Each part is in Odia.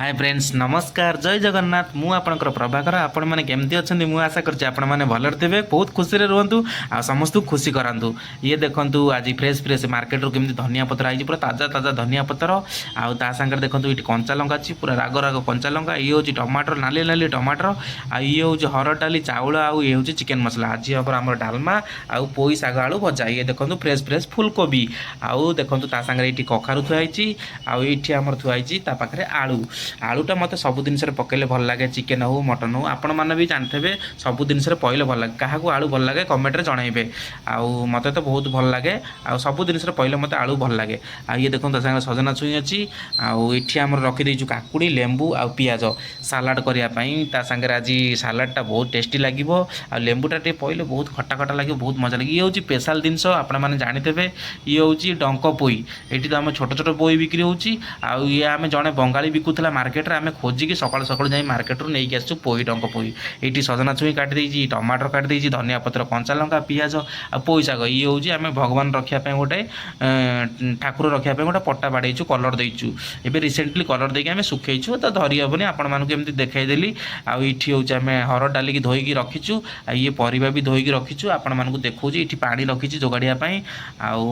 ହାଏ ଫ୍ରେଣ୍ଡସ୍, ନମସ୍କାର, ଜୟ ଜଗନ୍ନାଥ। ମୁଁ ଆପଣଙ୍କର ପ୍ରଭାକର। ଆପଣମାନେ କେମିତି ଅଛନ୍ତି? ମୁଁ ଆଶା କରୁଛି ଆପଣମାନେ ଭଲରେ ଥିବେ। ବହୁତ ଖୁସିରେ ରୁହନ୍ତୁ ଆଉ ସମସ୍ତଙ୍କୁ ଖୁସି କରାନ୍ତୁ। ଇଏ ଦେଖନ୍ତୁ, ଆଜି ଫ୍ରେଶ୍ ଫ୍ରେଶ୍ ମାର୍କେଟରୁ କେମିତି ଧନିଆ ପତ୍ର ଆଇଛି, ପୁରା ତାଜା ତାଜା ଧନିଆ ପତ୍ର। ଆଉ ତା ସାଙ୍ଗରେ ଦେଖନ୍ତୁ, ଏଇଠି କଞ୍ଚା ଲଙ୍କା ଅଛି, ପୁରା ରାଗ ରାଗ କଞ୍ଚା ଲଙ୍କା। ଇଏ ହେଉଛି ଟମାଟର, ନାଲି ନାଲି ଟମାଟର। ଆଉ ଇଏ ହେଉଛି ହରଡ଼ ଡାଲି, ଚାଉଳ ଆଉ ଇଏ ହେଉଛି ଚିକେନ୍ ମସଲା। ଆଜି ହେବ ଆମର ଡାଲମା ଆଉ ପୋଇ ଶାଗ ଆଳୁ ଭଜା। ଇଏ ଦେଖନ୍ତୁ, ଫ୍ରେଶ୍ ଫ୍ରେଶ୍ ଫୁଲକୋବି। ଆଉ ଦେଖନ୍ତୁ, ତା ସାଙ୍ଗରେ ଏଇଠି କଖାରୁ ଥୁଆ ହେଇଛି ଆଉ ଏଇଠି ଆମର ଥୁଆ ହେଇଛି ତା ପାଖରେ ଆଳୁ। ଆଳୁଟା ମୋତେ ସବୁ ଜିନିଷରେ ପକେଇଲେ ଭଲ ଲାଗେ, ଚିକେନ୍ ହଉ, ମଟନ୍ ହଉ। ଆପଣମାନେ ବି ଜାଣିଥିବେ, ସବୁ ଜିନିଷରେ ପଡ଼ିଲେ ଭଲ ଲାଗେ। କାହାକୁ ଆଳୁ ଭଲ ଲାଗେ, କମେଣ୍ଟରେ ଜଣାଇବେ। ଆଉ ମୋତେ ତ ବହୁତ ଭଲ ଲାଗେ ଆଉ ସବୁ ଜିନିଷରେ ପଡ଼ିଲେ ମୋତେ ଆଳୁ ଭଲ ଲାଗେ। ଆଉ ଇଏ ଦେଖନ୍ତୁ, ତା ସାଙ୍ଗରେ ସଜନା ଛୁଇଁ ଅଛି। ଆଉ ଏଠି ଆମର ରଖିଦେଇଛୁ କାକୁଡ଼ି, ଲେମ୍ବୁ ଆଉ ପିଆଜ ସାଲାଡ଼ କରିବା ପାଇଁ। ତା ସାଙ୍ଗରେ ଆଜି ସାଲାଡ଼ଟା ବହୁତ ଟେଷ୍ଟି ଲାଗିବ ଆଉ ଲେମ୍ବୁଟା ଟିକେ ପଡ଼ିଲେ ବହୁତ ଖଟା ଖଟା ଲାଗିବ, ବହୁତ ମଜା ଲାଗିବ। ଇଏ ହେଉଛି ସ୍ପେଶାଲ ଜିନିଷ, ଆପଣମାନେ ଜାଣିଥିବେ, ଇଏ ହେଉଛି ଡଙ୍କ ପୋଇ। ଏଠି ତ ଆମେ ଛୋଟ ଛୋଟ ପୋଇ ବିକ୍ରି ହେଉଛି। ଆଉ ଇଏ ଆମେ ଜଣେ ବଙ୍ଗାଳୀ ବିକୁଥିଲା ମାର୍କେଟରେ, ଆମେ ଖୋଜିକି ସକାଳୁ ସକାଳୁ ଯାଇ ମାର୍କେଟରୁ ନେଇକି ଆସିଛୁ ପୋଇ, ଡଙ୍କ ପୋଇ। ଏଇଠି ସଜନା ଛୁଇଁ କାଟି ଦେଇଛି, ଟମାଟର କାଟି ଦେଇଛି, ଧନିଆ ପତ୍ର, କଞ୍ଚା ଲଙ୍କା, ପିଆଜ ଆଉ ପୋଇ ଶାଗ। ଇଏ ହେଉଛି ଆମେ ଭଗବାନ ରଖିବା ପାଇଁ ଗୋଟେ, ଠାକୁର ରଖିବା ପାଇଁ ଗୋଟେ ପଟା ବାଡ଼େଇଛୁ, କଲର୍ ଦେଇଛୁ। ଏବେ ରିସେଣ୍ଟଲି କଲର୍ ଦେଇକି ଆମେ ଶୁଖେଇଛୁ, ତ ଧରି ହେବନି, ଆପଣମାନଙ୍କୁ ଏମିତି ଦେଖାଇଦେଲି। ଆଉ ଏଇଠି ହେଉଛି ଆମେ ହରଡ଼ ଡାଲିକି ଧୋଇକି ରଖିଛୁ ଆଉ ଇଏ ପରିବା ବି ଧୋଇକି ରଖିଛୁ, ଆପଣମାନଙ୍କୁ ଦେଖାଉଛି। ଏଇଠି ପାଣି ରଖିଛି ଯୋଗାଡ଼ିବା ପାଇଁ। ଆଉ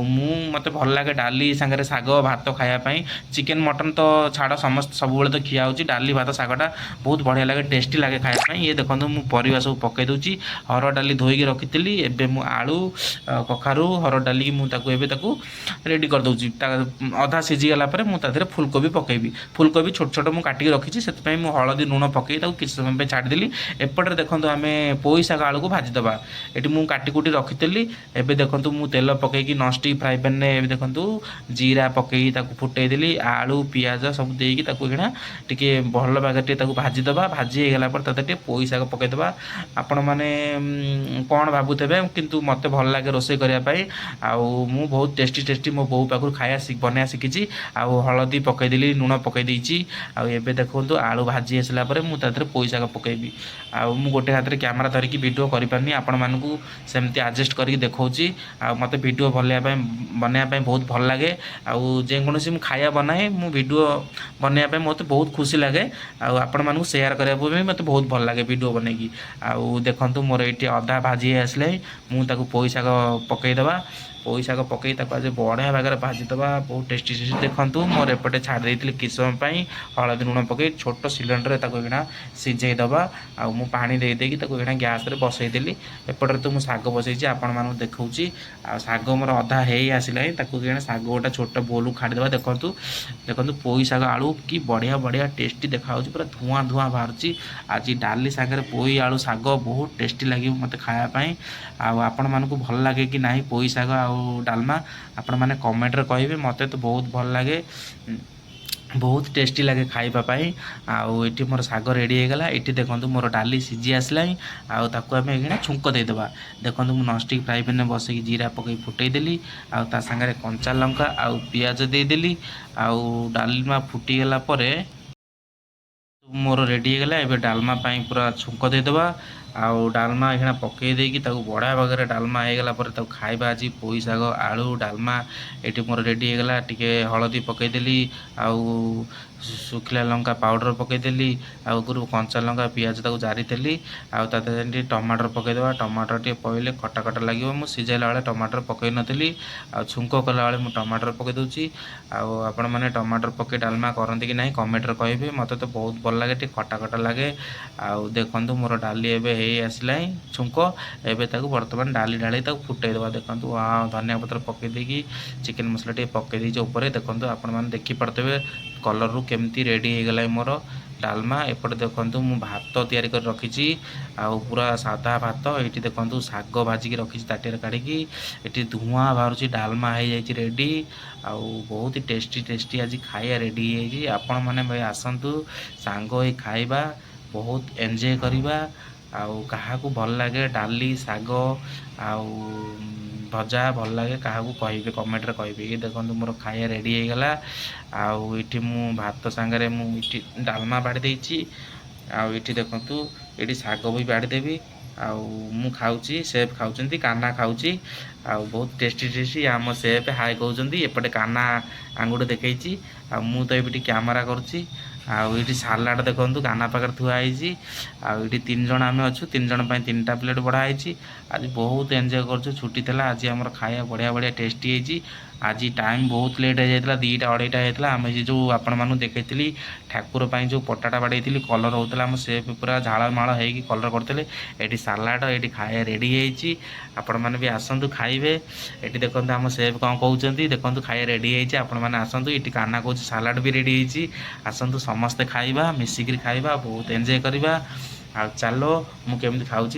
ମୋତେ ଭଲ ଲାଗେ ଡାଲି ସାଙ୍ଗରେ ଶାଗ ଭାତ ଖାଇବା ପାଇଁ। ଚିକେନ୍ ମଟନ୍ ତ ଛାଡ଼, ସମସ୍ତେ ସବୁବେଳେ ତ ଖିଆ ହେଉଛି। ଡାଲି ଭାତ ଶାଗଟା ବହୁତ ବଢ଼ିଆ ଲାଗେ, ଟେଷ୍ଟି ଲାଗେ ଖାଇବା ପାଇଁ। ଇଏ ଦେଖନ୍ତୁ, ମୁଁ ପରିବା ସବୁ ପକାଇ ଦେଉଛି। ହରଡ଼ ଡାଲି ଧୋଇକି ରଖିଥିଲି। ଏବେ ମୁଁ ଆଳୁ, କଖାରୁ, ହରଡ଼ ଡାଲିକି ମୁଁ ତାକୁ ଏବେ ତାକୁ ରେଡ଼ି କରିଦେଉଛି। ତା ଅଧା ସିଝିଗଲା ପରେ ମୁଁ ତା ଦେହରେ ଫୁଲକୋବି ପକାଇବି। ଫୁଲକୋବି ଛୋଟ ଛୋଟ ମୁଁ କାଟିକି ରଖିଛି, ସେଥିପାଇଁ ମୁଁ ହଳଦୀ ଲୁଣ ପକାଇ ତାକୁ କିଛି ସମୟ ପାଇଁ ଛାଡ଼ିଦେଲି। ଏପଟରେ ଦେଖନ୍ତୁ, ଆମେ ପୋଇ ଶାଗ ଆଳୁକୁ ଭାଜିଦେବା। ଏଠି ମୁଁ କାଟି କୁଟି ରଖିଥିଲି। ଏବେ ଦେଖନ୍ତୁ, ମୁଁ ତେଲ ପକାଇକି ନନଷ୍ଟିକ୍ ଫ୍ରାଏ ପ୍ୟାନ୍ରେ ଏବେ ଦେଖନ୍ତୁ, ଜିରା ପକାଇ ତାକୁ ଫୁଟେଇଦେଲି। ଆଳୁ, ପିଆଜ ସବୁ ଦେଇକି ତାକୁ ଏଇଖିଣା ଟିକେ ଭଲ ବାଗରେ ଟିକେ ତାକୁ ଭାଜିଦେବା। ଭାଜି ହେଇଗଲା ପରେ ତା ଦେହରେ ଟିକେ ପୋଇ ଶାଗ ପକାଇଦେବା। ଆପଣମାନେ କ'ଣ ଭାବୁଥିବେ, କିନ୍ତୁ ମୋତେ ଭଲ ଲାଗେ ରୋଷେଇ କରିବା ପାଇଁ। ଆଉ ମୁଁ ବହୁତ ଟେଷ୍ଟି ଟେଷ୍ଟି ମୋ ବୋଉ ପାଖରୁ ଖାଇବା ବନେଇବା ଶିଖିଛି। ଆଉ ହଳଦୀ ପକାଇଦେଲି, ଲୁଣ ପକାଇ ଦେଇଛି। ଆଉ ଏବେ ଦେଖନ୍ତୁ, ଆଳୁ ଭାଜି ଆସିଲା ପରେ ମୁଁ ତା ଦେହରେ ପୋଇ ଶାଗ ପକାଇବି। ଆଉ ମୁଁ ଗୋଟେ ହାତରେ କ୍ୟାମେରା ଧରିକି ଭିଡ଼ିଓ କରିପାରୁନି, ଆପଣମାନଙ୍କୁ ସେମିତି ଆଡ଼ଜଷ୍ଟ କରିକି ଦେଖାଉଛି। ଆଉ ମୋତେ ଭିଡ଼ିଓ ବନେଇବା ପାଇଁ ବହୁତ ଭଲ ଲାଗେ। ଆଉ ଯେକୌଣସି ମୁଁ ଖାଇବା ବନାଏ, ମୁଁ ଭିଡ଼ିଓ ବନେଇବା ପାଇଁ ମୋତେ ବହୁତ ଖୁସି ଲାଗେ। ଆଉ ଆପଣମାନଙ୍କୁ ସେୟାର କରିବାକୁ ବି ମୋତେ ବହୁତ ଭଲ ଲାଗେ ଭିଡ଼ିଓ ବନେଇକି। ଆଉ ଦେଖନ୍ତୁ, ମୋର ଏଇଠି ଅଧା ଭାଜି ହେଇ ଆସିଲାଣି, ମୁଁ ତାକୁ ପୋଇ ଶାଗ ପକାଇଦେବା। ପୋଇ ଶାଗ ପକାଇ ତାକୁ ଆଜି ବଢ଼ିଆ ବାଗରେ ଭାଜିଦେବା, ବହୁତ ଟେଷ୍ଟି ଟେଷ୍ଟି। ଦେଖନ୍ତୁ, ମୋର ଏପଟେ ଛାଡ଼ି ଦେଇଥିଲି କିଛି ସମୟ ପାଇଁ ହଳଦୀ ଲୁଣ ପକାଇ ଛୋଟ ସିଲିଣ୍ଡରରେ, ତାକୁ ଏଇଖିଣା ସିଝେଇ ଦେବା। ଆଉ ମୁଁ ପାଣି ଦେଇ ଦେଇକି ତାକୁ ଏଇଖିଣା ଗ୍ୟାସ୍ରେ ବସେଇଦେଲି। ଏପଟରେ ତ ମୁଁ ଶାଗ ବସେଇଛି, ଆପଣମାନଙ୍କୁ ଦେଖାଉଛି। ଆଉ ଶାଗ ମୋର ଅଧା ହେଇ ଆସିଲାଣି, ତାକୁ ଏଇଖିଣା ଶାଗ ଗୋଟେ ଛୋଟ ବୋଲକୁ କାଢ଼ିଦେବା। ଦେଖନ୍ତୁ, ଦେଖନ୍ତୁ, ପୋଇ ଶାଗ ଆଳୁ କି ବଢ଼ିଆ ବଢ଼ିଆ ଟେଷ୍ଟି ଦେଖାହେଉଛି, ପୁରା ଧୂଆଁ ଧୂଆଁ ବାହାରୁଛି। ଆଜି ଡାଲି ସାଙ୍ଗରେ ପୋଇ ଆଳୁ ଶାଗ ବହୁତ ଟେଷ୍ଟି ଲାଗିବ ମୋତେ ଖାଇବା ପାଇଁ। ଆଉ ଆପଣମାନଙ୍କୁ ଭଲ ଲାଗେ କି ନାହିଁ ପୋଇ ଶାଗ ଆଉ ଡାଲମା, ଆପଣମାନେ କମେଣ୍ଟରେ କହିବେ। ମୋତେ ତ ବହୁତ ଭଲ ଲାଗେ, ବହୁତ ଟେଷ୍ଟି ଲାଗେ ଖାଇବା ପାଇଁ। ଆଉ ଏଠି ମୋର ଶାଗ ରେଡ଼ି ହେଇଗଲା। ଏଠି ଦେଖନ୍ତୁ, ମୋର ଡାଲି ସିଝି ଆସିଲାଣି ଆଉ ତାକୁ ଆମେ ଏଇଖିଣା ଛୁଙ୍କ ଦେଇଦେବା। ଦେଖନ୍ତୁ, ମୁଁ ନନଷ୍ଟିକ୍ ଫ୍ରାଏ ପ୍ୟାନ୍ରେ ବସେଇକି ଜିରା ପକାଇ ଫୁଟେଇଦେଲି ଆଉ ତା ସାଙ୍ଗରେ କଞ୍ଚା ଲଙ୍କା ଆଉ ପିଆଜ ଦେଇଦେଲି। ଆଉ ଡାଲମା ଫୁଟିଗଲା ପରେ ମୋର ରେଡ଼ି ହେଇଗଲା। ଏବେ ଡାଲମା ପାଇଁ ପୁରା ଛୁଙ୍କ ଦେଇଦେବା। ଆଉ ଡାଲମା ଏଇଖିଣା ପକାଇ ଦେଇକି ତାକୁ ବଢ଼ିଆ ବାଗରେ ଡାଲମା ହେଇଗଲା ପରେ ତାକୁ ଖାଇବା। ଆଜି ପୋଇ ଶାଗ ଆଳୁ ଡାଲମା ଏଠି ମୋର ରେଡ଼ି ହେଇଗଲା। ଟିକେ ହଳଦୀ ପକାଇଦେଲି ଆଉ ଶୁଖିଲା ଲଙ୍କା ପାଉଡ଼ର ପକାଇଦେଲି ଆଉ ଆଗରୁ କଞ୍ଚା ଲଙ୍କା, ପିଆଜ ତାକୁ ଜାରିଥିଲି। ଆଉ ତା ଦେହରେ ଟିକେ ଟମାଟର ପକାଇଦେବା। ଟମାଟର ଟିକେ ପଡ଼ିଲେ ଖଟା ଖଟା ଲାଗିବ। ମୁଁ ସିଝାଇଲା ବେଳେ ଟମାଟର ପକାଇ ନଥିଲି ଆଉ ଛୁଙ୍କ କଲାବେଳେ ମୁଁ ଟମାଟର ପକାଇ ଦେଉଛି। ଆଉ ଆପଣମାନେ ଟମାଟର ପକାଇ ଡାଲମା କରନ୍ତି କି ନାହିଁ, କମେଣ୍ଟରେ କହିବେ। ମୋତେ ତ ବହୁତ ଭଲ ଲାଗେ, ଟିକେ ଖଟା ଖଟା ଲାଗେ। ଆଉ ଦେଖନ୍ତୁ, ମୋର ଡାଲି ଏବେ ହେଇ ଆସିଲାଣି ଛୁଙ୍କ। ଏବେ ତାକୁ ବର୍ତ୍ତମାନ ଡାଲି ଢାଳି ତାକୁ ଫୁଟେଇ ଦେବା। ଦେଖନ୍ତୁ, ଧନିଆ ପତ୍ର ପକାଇ ଦେଇକି ଚିକେନ୍ ମସଲା ଟିକେ ପକାଇ ଦେଇଛି ଉପରେ। ଦେଖନ୍ତୁ, ଆପଣମାନେ ଦେଖିପାରୁଥିବେ କଲର୍ରୁ କେମିତି ରେଡ଼ି ହେଇଗଲା ମୋର ଡାଲମା। ଏପଟେ ଦେଖନ୍ତୁ, ମୁଁ ଭାତ ତିଆରି କରି ରଖିଛି ଆଉ ପୁରା ସାଧା ଭାତ। ଏଇଠି ଦେଖନ୍ତୁ, ଶାଗ ଭାଜିକି ରଖିଛି ତାଟିଆରେ କାଢ଼ିକି। ଏଠି ଧୂଆଁ ବାହାରୁଛି, ଡାଲମା ହେଇଯାଇଛି ରେଡ଼ି। ଆଉ ବହୁତ ଟେଷ୍ଟି ଟେଷ୍ଟି ଆଜି ଖାଇବା ରେଡ଼ି ହେଇଯାଇଛି। ଆପଣମାନେ ଭାଇ ଆସନ୍ତୁ, ସାଙ୍ଗ ହେଇ ଖାଇବା, ବହୁତ ଏନ୍ଜୟ କରିବା। ଆଉ କାହାକୁ ଭଲ ଲାଗେ ଡାଲି, ଶାଗ ଆଉ ଭଜା ଭଲ ଲାଗେ କାହାକୁ, କହିବେ, କମେଣ୍ଟରେ କହିବେ। ଇଏ ଦେଖନ୍ତୁ, ମୋର ଖାଇବା ରେଡ଼ି ହେଇଗଲା। ଆଉ ଏଇଠି ମୁଁ ଭାତ ସାଙ୍ଗରେ ମୁଁ ଏଇଠି ଡାଲମା ବାଢ଼ି ଦେଇଛି। ଆଉ ଏଇଠି ଦେଖନ୍ତୁ, ଏଇଠି ଶାଗ ବି ବାଢ଼ିଦେବି। ଆଉ ମୁଁ ଖାଉଛି, ସେଫ୍ ଖାଉଛନ୍ତି, କାହ୍ନା ଖାଉଛି। ଆଉ ବହୁତ ଟେଷ୍ଟି ଟେଷ୍ଟି। ଆମ ସେଫ୍ ହାଏ କହୁଛନ୍ତି, ଏପଟେ କାହ୍ନା ଆଙ୍ଗୁଠି ଦେଖେଇଛି। ଆଉ ମୁଁ ତ ଏବେ ଟିକେ କ୍ୟାମେରା କରୁଛି। ଆଉ ଏଇଠି ସାଲାଡ଼ ଦେଖନ୍ତୁ କାହ୍ନା ପାଖରେ ଥୁଆ ହେଇଛି। ଆଉ ଏଇଠି 3 ଜଣ ଆମେ ଅଛୁ, 3 ଜଣ ପାଇଁ 3ଟା ପ୍ଲେଟ୍ ବଢ଼ା ହେଇଛି। ଆଜି ବହୁତ ଏନ୍ଜୟ କରୁଛୁ, ଛୁଟି ଥିଲା ଆଜି। ଆମର ଖାଇବା ବଢ଼ିଆ ବଢ଼ିଆ ଟେଷ୍ଟି ହେଇଛି। ଆଜି ଟାଇମ୍ ବହୁତ ଲେଟ୍ ହେଇଯାଇଥିଲା, 2ଟା 2:30 ହେଇଯାଇଥିଲା। ଆମେ ସେ ଯେଉଁ ଆପଣମାନଙ୍କୁ ଦେଖେଇଥିଲି ଠାକୁର ପାଇଁ ଯେଉଁ ପଟାଟା ବାଡ଼େଇଥିଲି, କଲର୍ ହେଉଥିଲା, ଆମ ସେ ପୁରା ଝାଳମାଳ ହେଇକି କଲର୍ କରୁଥିଲେ। ଏଠି ସାଲାଡ଼, ଏଇଠି ଖାଇବା ରେଡ଼ି ହେଇଛି। ଆପଣମାନେ ବି ଆସନ୍ତୁ, ଖାଇବେ। ଏଠି ଦେଖନ୍ତୁ ଆମ ସେଫ୍ କ'ଣ କହୁଛନ୍ତି। ଦେଖନ୍ତୁ, ଖାଇବା ରେଡ଼ି ହେଇଛି, ଆପଣମାନେ ଆସନ୍ତୁ। ଏଠି କାହ୍ନା କହୁଛି ସାଲାଡ଼ ବି ରେଡ଼ି ହେଇଛି। ଆସନ୍ତୁ ସମସ୍ତେ ଖାଇବା, ମିଶିକିରି ଖାଇବା, ବହୁତ ଏନ୍ଜୟ କରିବା। ଆଉ ଚାଲ, ମୁଁ କେମିତି ଖାଉଛି।